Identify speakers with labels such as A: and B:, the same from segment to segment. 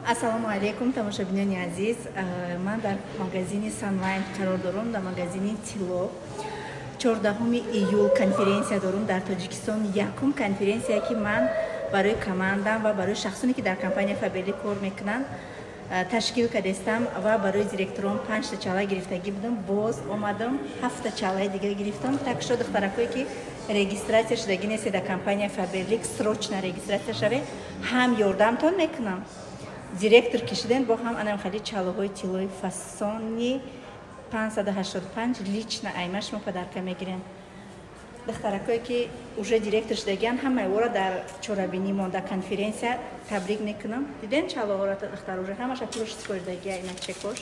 A: Ассалому алейкум, тамошобинони азиз. Ман дар магазини Sunline қарор дорам, дар магазини Тилло. 14 июл конференсия дорам дар Тоҷикистон. Якум конференсия, ки ман барои командам ва барои шахсоне, ки дар компания Фаберлик кор мекунанд, ташкил кардестам ва барои директорон панҷта чала гирифтагӣ будам. Боз омадам, ҳафта чалаи дига гирифтам. Так шо, духтаракое, ки регистрация шудагӣ нестед дар компания Фаберлик, срочно регистрация шавед. Ҳам ёрдамтон мекунам, директор кишиден, бо ҳам анам хали чалоҳои тиллои фасони 585 лично айма шумо подарка мегирем. Духтаракое, ки уже директор шудагиан, ҳамаи ора дар чорабинӣ монда конференсия табрик мекунам. Диден чалоҳоро, духтар, уже ҳамаша пулш супоридагия, ина чекош,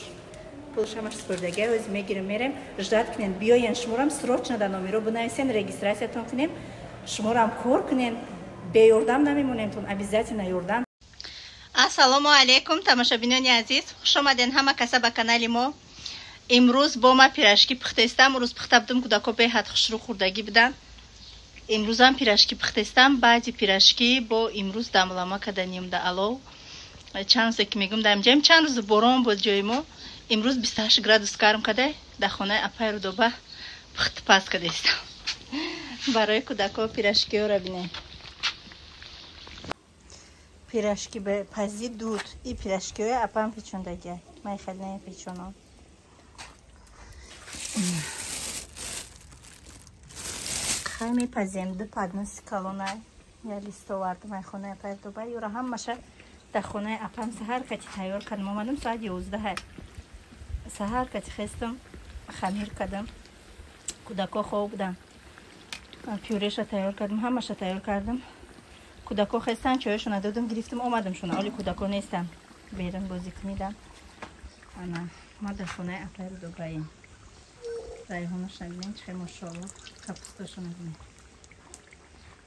A: пулш ҳамаш супоридагия. Оз мегирем, мерем. Ждать кунен, биёен, шуморам срочно дар номеро бинависен, регистрациятон кунем, шуморам кор кунен, беёрдам намемонемтон, обязательно ёрдам. Ассалому алейкум, тамошобинони азиз, хуш омаден ҳама каса ба канали мо. Имрӯз бо ма пирожки пухтестам. Рӯз пухта будум, кӯдако беҳад хушрӯ хӯрдагӣ буданд. Имрӯзам пирожки пухтестам. Баъди пирожки бо имрӯз дамлама каданем да алов. Чанд рӯзе ки мегӯм, дар инҷаем, чанд рӯз борон буд ҷои мо. Имрӯз 28 градус гарм када, дар хонаи апаи Рудоба пухтупаз кадестам барои кӯдако. Пирожкиёро бинем, пирожки пази дуд. И пирожкиҳои апам печондагия, ман хеле намепечонам. Хай, мепазем. Ду подноси калонай, я лист овардам ай хонаи апаи Рудоба. Юра ҳамаша дар хонаи апам саҳар кати тайёр кардам. Омадам соати 11, саҳар кати хестам, хамир кардам, кӯдако хоб буданд, пюреша тайёр кардам, ҳамаша тайёр кардам. Кӯдако хестан, чоёшона додам, гирифтам, омадам шуна. Оли кӯдако нестам, берун бозӣ кунидам. Ана ма дар хонаи апаи Рудобаем. Райҳонаша бинем, чихе, мошоалло. Капусташона бинем,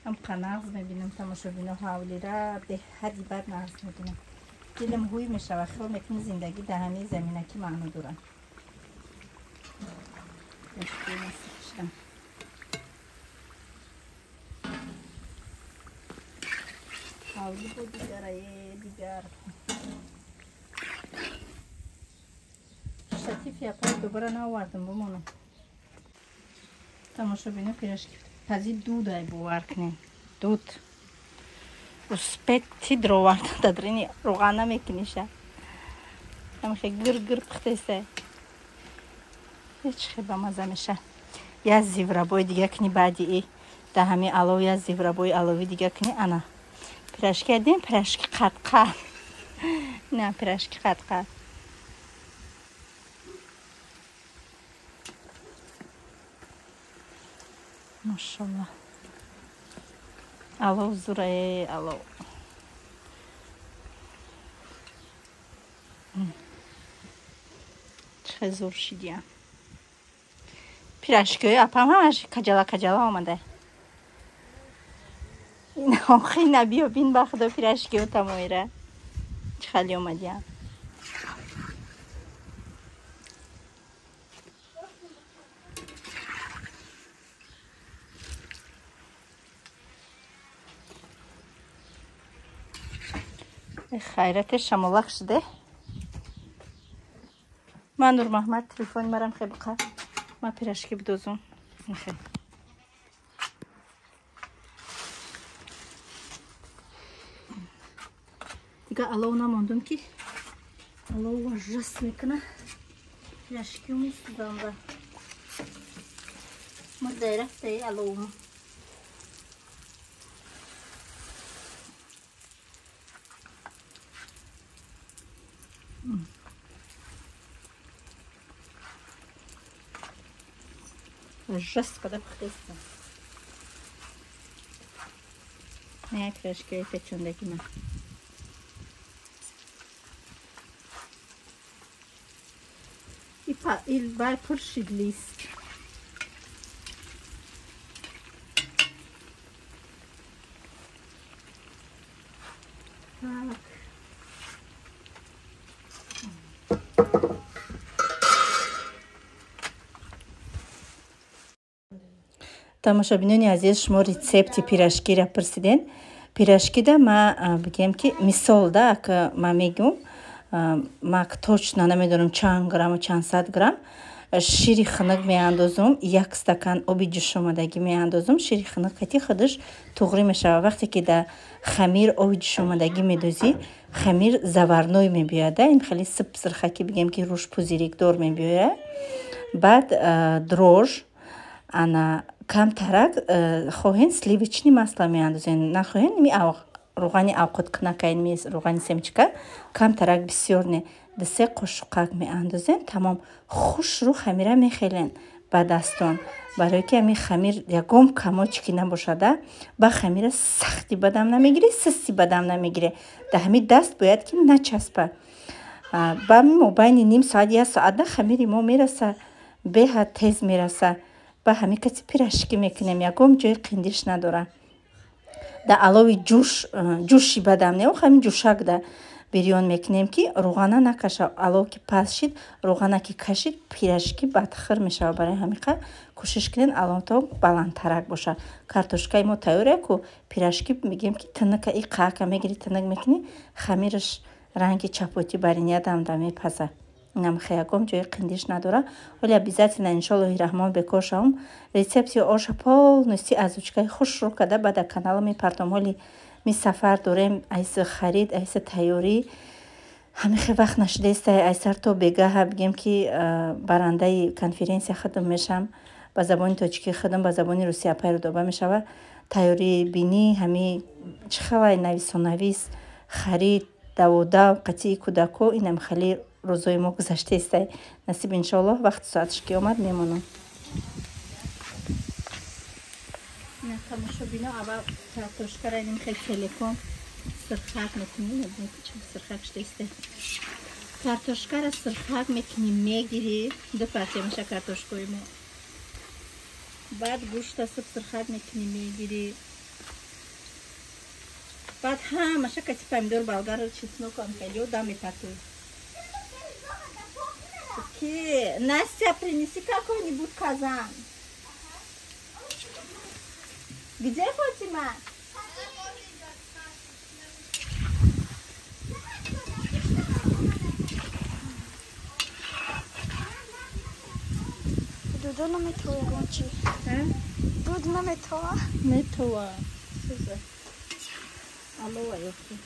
A: ҳам қанағз мебинам, тамошобино. Ҳавлира беҳади бад нағз мебинам, дилам ҳуй мешава. Хиёл мекунӣ, зиндагӣ дар ҳамаи заминаки маъно дорад. Ҳавли бо дигарае дигар. Штатив япай дубора наовардам, бимонам. Тамошобино, пирожки пази дудай, бовар кунем, дуд успети дроварда дадрини руған намекуниша. Ҳамихе гир-гир пухтеса, ҳеч хе ба маза меша. Я зиврабои дига кунӣ, баъди и дар ҳами алов я зиврабои алови дига кунӣ. Ана пирожки дем, пирожки қатқат, на пирожки қатқат. Машалло, алов зурае, алов чихе зур шидия. Пирожкиҳои апам ҳамаш каҷала каҷала омада. Охи, набиё, бин, ба худо, пирожкиҳо тамоира чӣ хали омадиям. Хайрате, шамолақ шуде. Ман, Нурмаҳмад, телефони марам хе биқа, ма пирожки бидозум. Хе дига алов намондум, ки алов важас мекуна, пирожкио месӯзонда. Мурдай рафтаи аловма. Жестко да пухтеста. Не, пирожки печондагима. И вай пур шид лист. Так. Тамошобинони азиз, шумо рецепти пирожкиро пурсиден. Пирожкида ма бигем, ки мисол да, ма мегӯм. Мак точно намедонам чанд грамму чанд сад грамм. Шири хунук меандозум, 1 стакан оби ҷӯшомадагӣ меандозум. Шири хунук кати худаш туғрӣ мешавад. Вақте ки дар хамир оби ҷӯшомадагӣ медозӣ, хамир заварной мебиёяд. Ин хеле сип сирхаки бигем ки рӯш пузирикдор мебиёяд. Баъд дрож ана камтарак хоҳен сливочный масло меандозен, нахоҳен ми руғани авқоткунака, ми руғани семечка камтарак бисёр не, 2-3 қошуқак меандозен. Тамом, хушрӯ хамира мехелен ба дастон, барое ки ами хамир ягон камочки набошада. Ба хамира сахти бадам намегире, систи бадам намегире, да ҳами даст бояд ки начаспа. Ба мобайни ним соат 1 соат хамири мо мераса, беҳад тез мераса. Ба ҳами каси пирашки мекунем, ягон ҷои қиндиш надора. Да алови ҷӯш, ҷӯши бадам не, ҳамин ҷӯшак да бирён мекунем ки руғана накаша. Алов ки паст шид, руғана ки кашид, пирашки бадхир мешавад. Барои ҳамиқа кӯшиш кунед аловто баландтарак боша. Картошкаи мо тайёре ку пирашки мегем ки тыныка и қаака мегири, тынык мекунӣ, хамираш ранги чапотӣ бариниядам да мепаза. Инам ягон ҷои қиндиш надора. Ҳоли обязательно иншоаллоҳи раҳмон бекор шавам, рецепти оша полностью аз учкаи хушрӯ карда ба дар канала мепартом. Ҳоли ми сафар дорем, айси харид, айси тайёрӣ, ҳамихе вақт нашудааста. Айсар то бегаҳа бигем ки барандаи конференсия худам мешам, ба забони тоҷикӣ худам, ба забони русия пайрудоба мешава. Тайёрии бинӣ ҳами чӣ хелай нависонавис, харид, даводав, қатъии кӯдако, инам хеле рӯзои мо гузаштаистай. Насиб иншоаллоҳ вақти соаташ ки омад мемонам. Тамошобино, аввал картошкара иним хел целиком сирхак мекунем. Сирхак шудааста. Картошкара сирхак мекунем, мегирӣ, 2 партия меша картошкои мо. Баъд гӯшта сирхак мекунӣ, мегирӣ. Баъд ҳамаша кати помидор, болгар, чеснок ам хеле дам мепартоӣ. Ки Настя, принеси какой-нибудь казан. Где Фатима?
B: Дуду наметова гончи. Дуду наметова?
A: Метова. Суза. Алло, ёфти.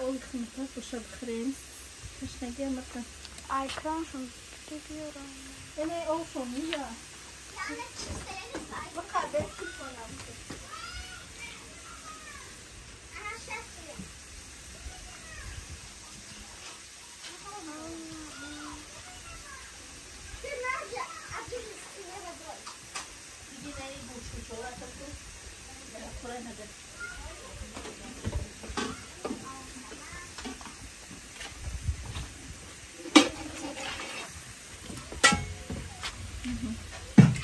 A: Ой, хунта кушад хрен. Ташнаги амака.
B: Айкраншон бибиёрам.
A: Эне офон я.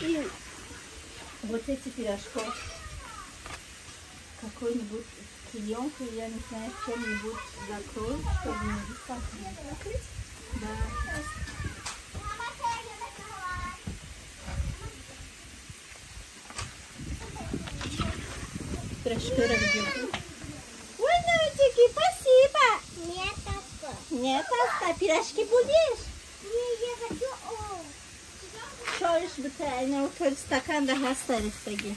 A: И вот эти пирожков какой-нибудь клеенкой, я не знаю, чем-нибудь закрою, чтобы не высохли.
B: Накрыть?
A: Да. Пирожки разбил. Ой, Нотики, спасибо!
C: Нет, папа.
A: Нет, папа, пирожки будешь?
C: Не, я хочу.
A: Чойш бите, ина утор стакан да ҳаста рехтагӣ.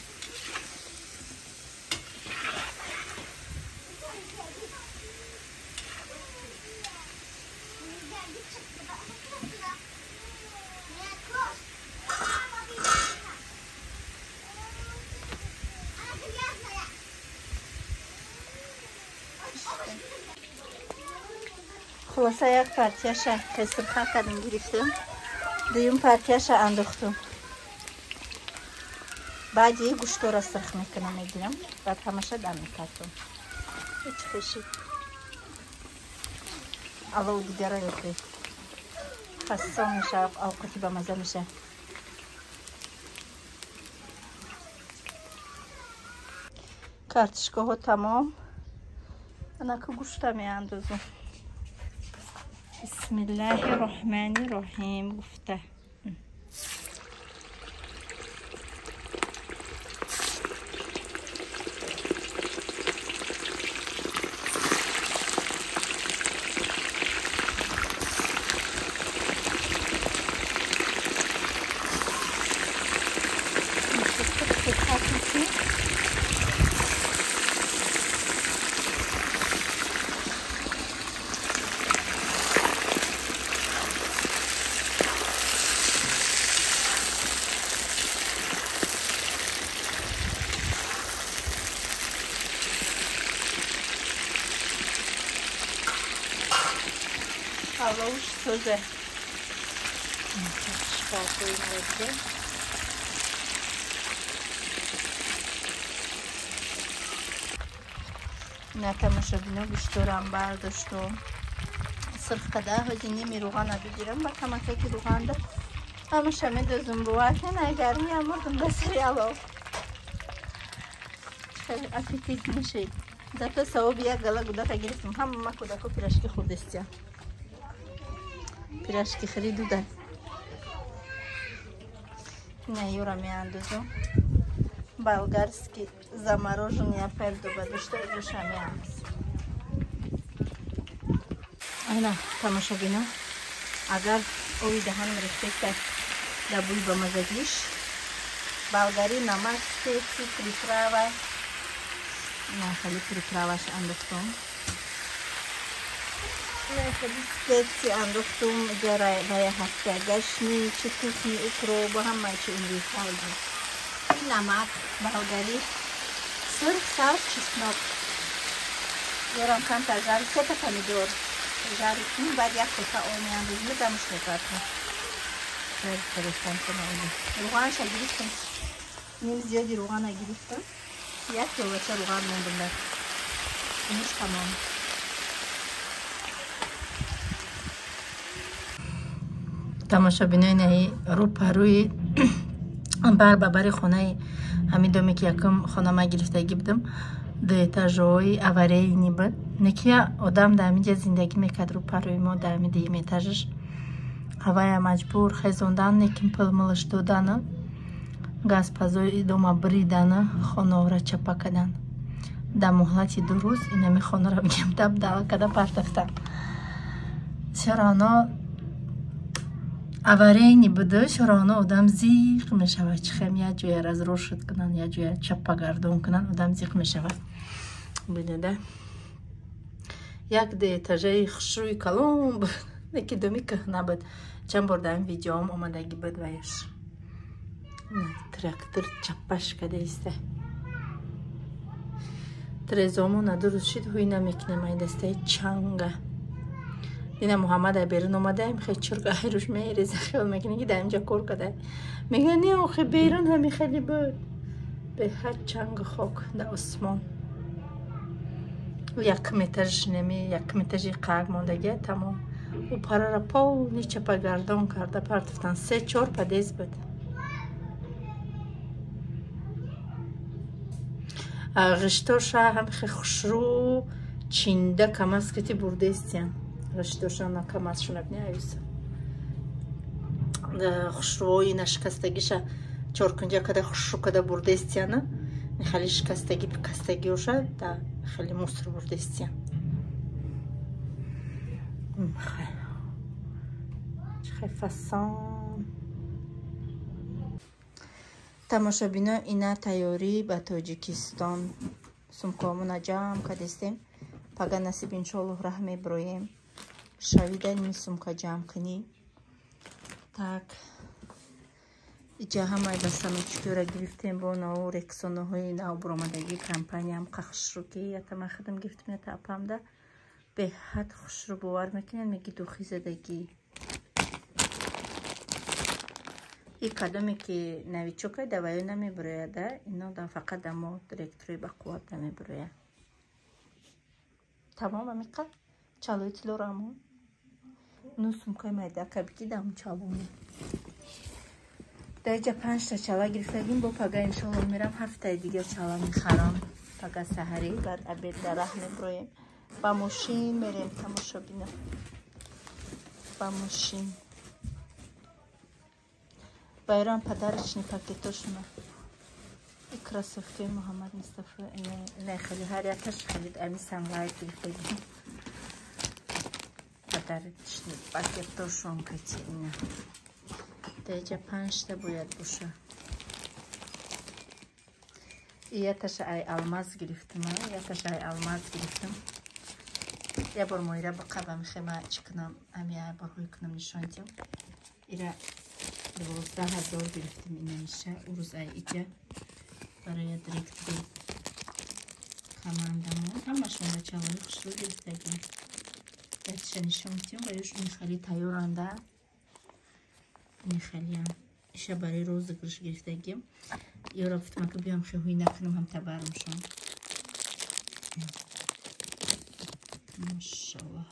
A: Хулоса як партияша хесирха кардем, гирифтем. Дуюм партияша андохтум. Баъди гӯштора сирх мекунам, мегирам. Баъд ҳамаша дам мекардум. Ҳеч хешид. Алов дигара ёхи. Фасон мешава, авқоти бамаза мешава. Картошкаҳо тамом. Анака гӯшта меандозум. Бисмиллаҳи роҳмани роҳим гуфта. Паловш соза. Шпалкои наредде. На тамошобино гӯшторам бардоштум. Сирх када ҳози ними руғана бигирам ба камакаки руғанда. Ҳамаша медозум буваркен ай гарми амурдум да сари алов. Хеле аппетит мешид. Зато савоби як гала гудака гирифтум. Ҳама кӯдако пирожки хӯрдестия. Пирожки хӯридуда. Ина юра меандозум. Болгарский замороженный пердо бадошта душа меандозум. Айна тамошобино, агар ови даҳанам рехтеста да бӯи ба мазагиш, болгари намак, специ, приправа. На хали приправаш андохтум. На хали специ андохтум, ҷара вая ҳаста гашни, чи тухми укроба, ҳама чи универсални. Намак, болгари, сыр, сал, чеснок. Ёрам камтар жари, сета помидор. Жари кунем, баъд як коса об меандозем, дамуш мепартем. Руғанша гирифтам. Ним зиёди руғана гирифтам. Як пиёлача руған мондум дар. Иниш тамом. Тамошобинои наи рӯпарӯи бар ба бари хонаи ҳамин доме ки якум хона ма гирифтагӣ будам, ду этажҳои аварийни буд. Некия одам дар ҳамин ҷа зиндагӣ мекард рӯпарӯи мо дар ҳамин дуюм этажаш. Ҳавая маҷбур хезондан, неким пул мулш додану газпазои дома биридана, хонаҳоро чапа кардан. Дар муҳлати 2 рӯз инами хонаро бигем дабдала карда партофтан. Чароно аварийни буду, чароно одам зиқ мешавад. Чӣ хем як ҷоя разрушид кунанд, як ҷоя чапагардон кунанд, одам зиқ мешавад. Бинеда як ду этажаи хушрӯи калон буд, неки доми кӯҳна буд. Чанд бор дар ин видеоам омадагӣ буд ваяш. Трактор чапаш кадаиста. Трезомона дуруст шид, ҳуй намекунем ай дастаи чанга. Дина Муҳаммад ай берун омадаем, хе чурга айруш мереза, хиёл мекунем ки дар инҷа кор кадай. Мега не, охе берун ҳами хеле буд. Беҳад чанг хок дар осмон. Якум этаж неми, якум этажи қарг мондагия тамом. Ӯ парара полни чапагардон карда партофтан. 3-4 подъезд буд. Ғиштоша ҳам хе хушрӯ чинда камаз кати бурдестиян. Ғиштоша на камаз шунабни аюса. Хушрӯи нашикастагиша чоркунҷа када хушрӯ када бурдестияна. Хеле шикастагӣ пикастагиоша да хеле мусор бурдестиян. Чӣ фасон. Тамошобино, ина тайёрӣ ба Тоҷикистон. Сумкаҳомона ҷамъ кардестем. Пага насиб иншоаллоҳ раҳ мебироем. Шавида ним сумка ҷамъ кунӣ. Так. Иҷа ҳамаи басаночкиро гирифтем бо нав рексонаҳои нав буромадагии компаниям қахшрӯ ки ята ман худам гирифтем, ята апамда. Беҳад хушрӯ бовар мекунед, меги духи задагӣ. И кадоме ки новичокай даваю намебирояд, ино да фақат дамо директори бақувват намебирояд. Тамом амиқа чалои тилоро амон. Ну сумкаи майдака бики дам чалони. Дар иҷа 5 та чала гирифтагим, бо пага иншоаллоҳ мерам 7таи дигар чала мехарам. Пага саҳарӣ баъд обед дар раҳ мебироем. Ба мошин мерем тамошобино. Ба мошин. Байрам подарочный пакетошуна. И кроссовки Муҳаммад Мустафа не хеле ҳар якаш хеле ами Санлайт гирифтагим. Подарочный пакетошон кати ина. Дар иҷа 5 та бояд боша. Яташа ай алмаз гирифтам, яташа ай алмаз гирифтам. Я бор моира бақабам хема чӣ кунам, ами ай бор ҳуй кунам нишон диҳам. Ира 12 000 гирифтам инамиша урӯз ай иҷа барои директори командамон. Ҳамашонда чалои хушрӯ гирифтагим. Дастша нишон медиҳам ва ёш ин хеле тайёранда. Ин хелеам. Иша барои розыгрыш гирифтагим. Ёра гуфтам ки биём хеҳуй накунам ҳам табарумшон. Машаллоҳ.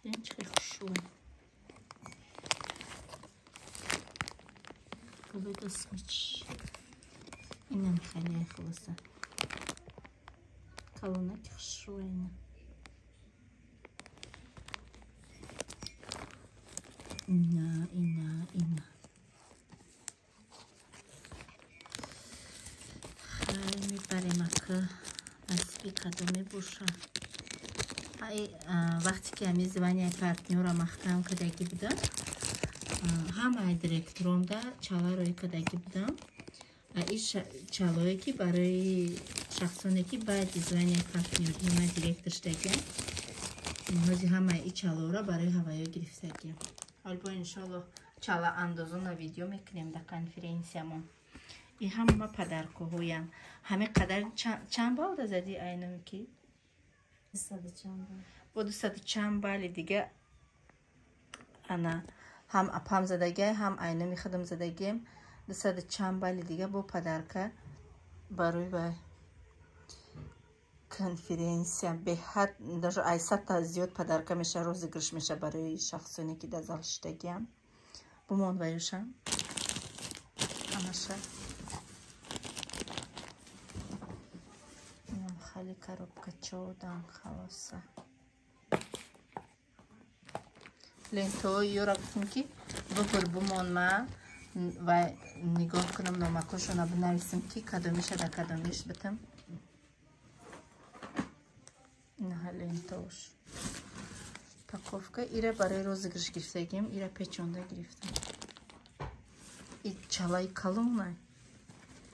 A: Чӣ хеле хушрӯ. Смич. Инам хеле хулоса. Колонаки хушрӯ ина. Ина, ина, ина. Хай мебарем ака насиби кадоме боша. Вақте ки ҳами звания партнёра маҳкам кардагӣ будам, ҳамаи директоронда чала рӯй кардагӣ будам. Ин чалое ки барои шахсоне ки баъди звания партнёри ма директор шудагиам, ҳози ҳамаи ин чалоро барои ҳаваё гирифтагиам. Ҳол бо иншоаллоҳ чала андозона видео мекунем дар конференсиямон. Ин ҳама падаркоҳоям. Ҳамин қадар чанд балл да зади айнами ки? Бо 200 чанд балли дига ана ҳам апам задагиам, ҳам айнами худам задагиам. 200 чанд балли дига бо падарка барои вай конференсия беҳад даже ай 100 та зиёд падарка меша, розыгрыш меша барои шахсоне ки дар зал шидагиам. Бумон ваюшам ҳамаша. Инам хали коробкачодан халоса. Лентои ёра гуфтем ки бупур бумон ма ва нигоҳ кунам номакошона бинависем ки кадомиша да кадомиш битам. Инаҳа лентош. Паковка ира барои розыгрыш гирифтагим, ира печонда гирифтам. И чалаи калонай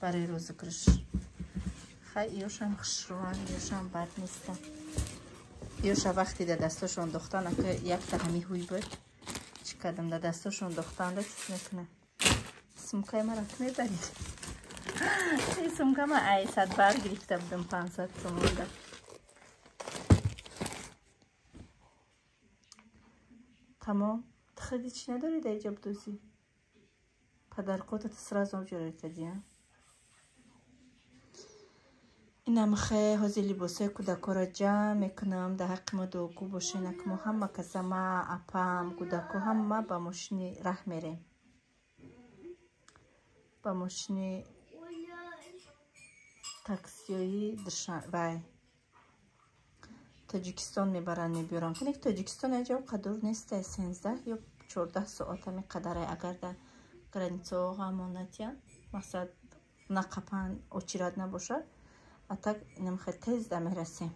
A: барои розыгрыш. Хай ёшам хушрӯан, ёшам бад нестам. Ёша вақте да дастошон дохтан, ака якта ҳами ҳуй буд. Чӣ кардам да дастошон дохтан да чиз мекунам. Сумкаи маро ки мебарид? Ин сумка ма ай 100 бар гирифта будам 500 сомонда. Тамом. Ту худи чӣ надорӣ дар иҷа будӯзӣ? Падаркотата сразу ҷорӣ кардӣ, а? Инам хе ҳозир либосҳои кӯдакҳоро ҷамъ мекунам. Дар ҳаққи мо дуогӯ бошед, ак мо ҳама каса, ма, апам, кӯдакҳо ҳама ба мошини раҳ мерем. Ба мошини таксиёи вай Тоҷикистон мебаранд, мебиёранд. Кунек Тоҷикистон аҷа қадур нестай, 13 ё 14 соат ҳами қадарай, агар дар границаҳо ғамонатиян, мақсад нақапан очират набошад. А так инам хел тез да мерасем.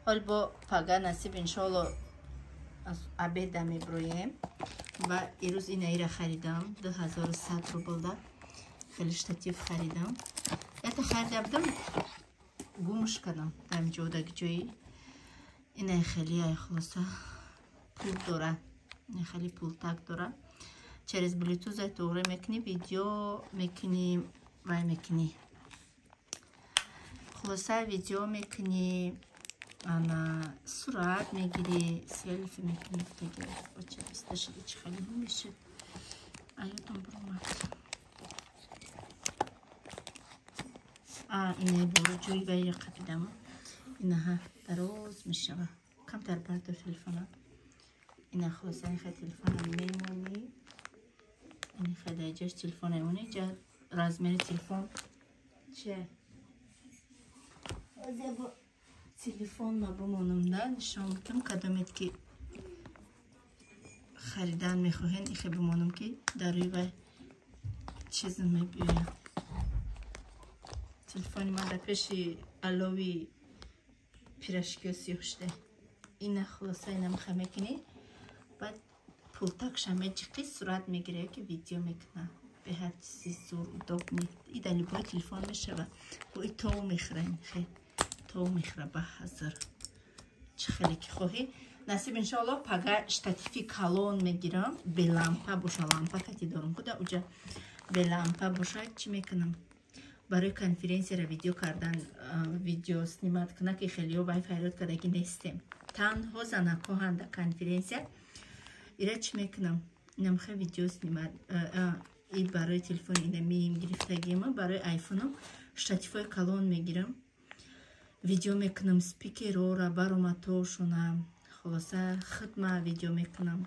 A: Ҳол бо пага насиб иншоалло аз обеда меброем. Ва ирӯз инаира харидам 2100 рублда. Хеле штатив харидам. Ята харида будам, гумш кардам дар ҷодаги ҷои. Инай хеле ай хулоса пул дора. Инай хеле пултак дора. Через Bluetooth ай туғри мекунӣ, видео мекунӣ, вай мекунӣ. Хулоса видео мекунӣ, ана сурат мегирӣ, селфи мекунӣ. Бача биста шида чӣ хеле мешуд. Аёдам буромад. Инаи боро ҷои вайра қапидам. Инаҳа дароз мешава. Камтар бардор телефона. Ина хулоса ин хел телефона мемонӣ. Ин хел дар ҷош телефон мемонӣ. Ҷа размери телефон че? Телефон ма бумонам да нишон бутам кадомед ки харидан мехоҳен, ихе бимонам ки дар рӯи вай чиз мебиёям. Телефони ман дар пеши алови пирашкиё сиёҳ шуда. Ина хулоса ина меха мекунӣ, баъд пултакша меҷиқӣ, сурат мегирӣ ки видео мекуна. Беҳад чизи зур, удобный. И дар любой телефон мешава. Бо и тов мехӯра, ин хел тов мехӯра ба ҳазр. Чӣ хеле ки хоҳӣ. Насиб иншоаллоҳ пага штативи калон мегирам, бе лампа боша, лампа кати дорам. Куда уҷа Бе лампа бошад, чӣ мекунам? Барои конференсияро видео кардан, видео снимать куна, ки хелиё вай файрод кардагӣ нестем. Танҳо занакҳо ҳанда конференсия. Ира чӣ мекунам? Инамхе видео снимать и барои телефони инамиим гирифтагима, барои айфоном штативҳои калон мегирам. Видео мекунам спикерора, баромадҳошона. Хулоса, хидма видео мекунам.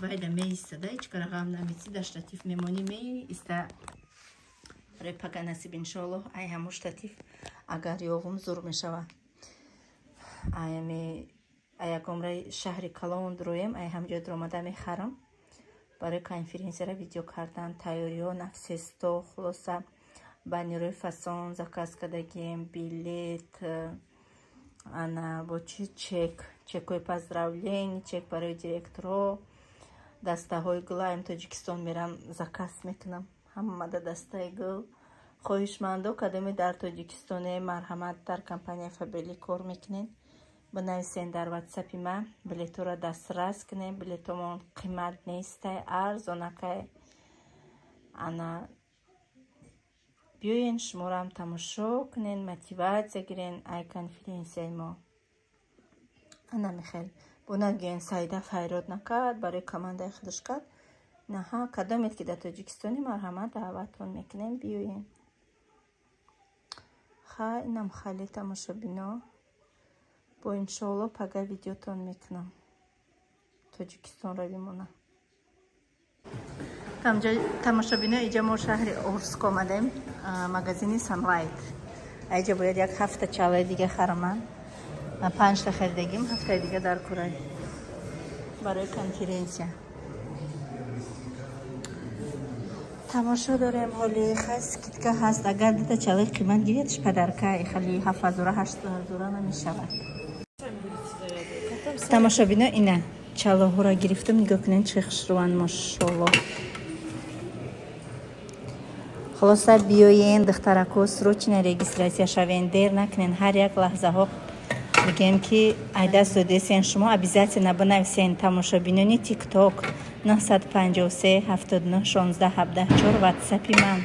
A: Вайда меистада, ҳеҷ кара ғам намеси, дар штатив мемонӣ, меиста. Барои пага насиб, иншоаллоҳ, ай ҳамун штатив агар ёвум, зур мешава. Аями аягомра шаҳри калон дуроем, ай ҳамҷоя дуромада мехарам. Барои конференсияро видео кардан, тайёриҳо, нафсесто, хулоса, баннерои фасон заказ кардагем, билет, ана бо чи чек, чекҳои поздравление, чек барои директорҳо, дастаҳои гул. Аем Тоҷикистон мерам, заказ мекунам ҳамада дастаи гул. Хоҳишмандо, кадоме дар Тоҷикистоне, марҳамат, дар компанияи Фаберлик кор мекунед, бинависен дар ватсапи ма, билетҳоро дастрас кунем. Билетҳомон қимат нестай, арзонакай. Ана биёен, шуморо тамошо кунен, мотиватсия гирен ай конференсияи мо. Ана михел бо нагӯен, Саида файрод накард, барои командаи худаш кард. Наҳа, кадомед ки дар Тоҷикистони, марҳамат, даъваттон мекунем, биёен. Ха, инам хали, тамошобино. Бо иншоалло пага видеотон мекунам. Тоҷикистонро бимона. Тамошобино, иҷа мо шаҳри Орск омадем, магазини Sunlight. Аиҷа бояд як ҳафта чалаи дига харам. Панҷта харидагим, ҳафтаи дига дар курай барои конференсия. Тамошо дорем, ҳоли хай скидка ҳаст. Агар дита чалаи қимат гиред, подарка хали 7000, 8000 намешавад. Тамошобино, ина чалоҳоро гирифтам, нигоҳ кунед, чӣ хушрӯянд, мошолло. Хулоса, биёен, духтарако, срочно регистрация шавен, дер накунен, ҳар як лаҳзаҳо бигем ки айдаст додесен. Шумо обязательно бинависен: тамошобинони ТикТок, 953 79 16 17 4 ватсапи ман.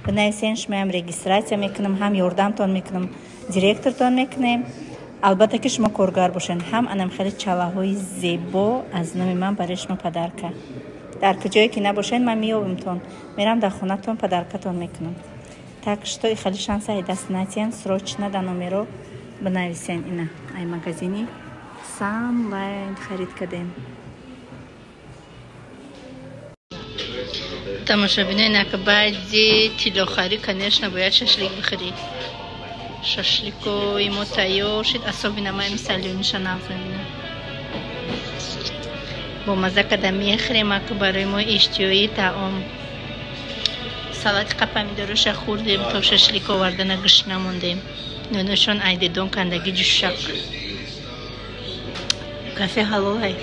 A: Бинависен, шумоям регистрация мекунам, ҳам ёрдамтон мекунам, директортон мекунем. Албатта ки шумо коргар бошен, ҳам анам хеле чалаҳои зебо аз номи ман барои шумо подарка. Дар куҷое ки набошен, ман меёбимтон, мерам дар хонатон, подаркатон мекунам. Так что и хеле шанса ай даст натиҳен, срочно дар номеро бинависен. Ина ай магазини Sunlight харид кардем. Тамошобинои, нака баъди тиллохарӣ, конечно, бояд шашлик бихӯрӣ. Шашликои мо тайёр шид, особенно ман мисалёниша нағз мебинам. Бо мазза када мехӯрем, аку барои мо иштиҳои таом. Салати қапамидоруша хӯрдем, то шашлик овардана гӯш намондем. Ноношон айдедон кандаги ҷушшак. Кафе ҳалолай.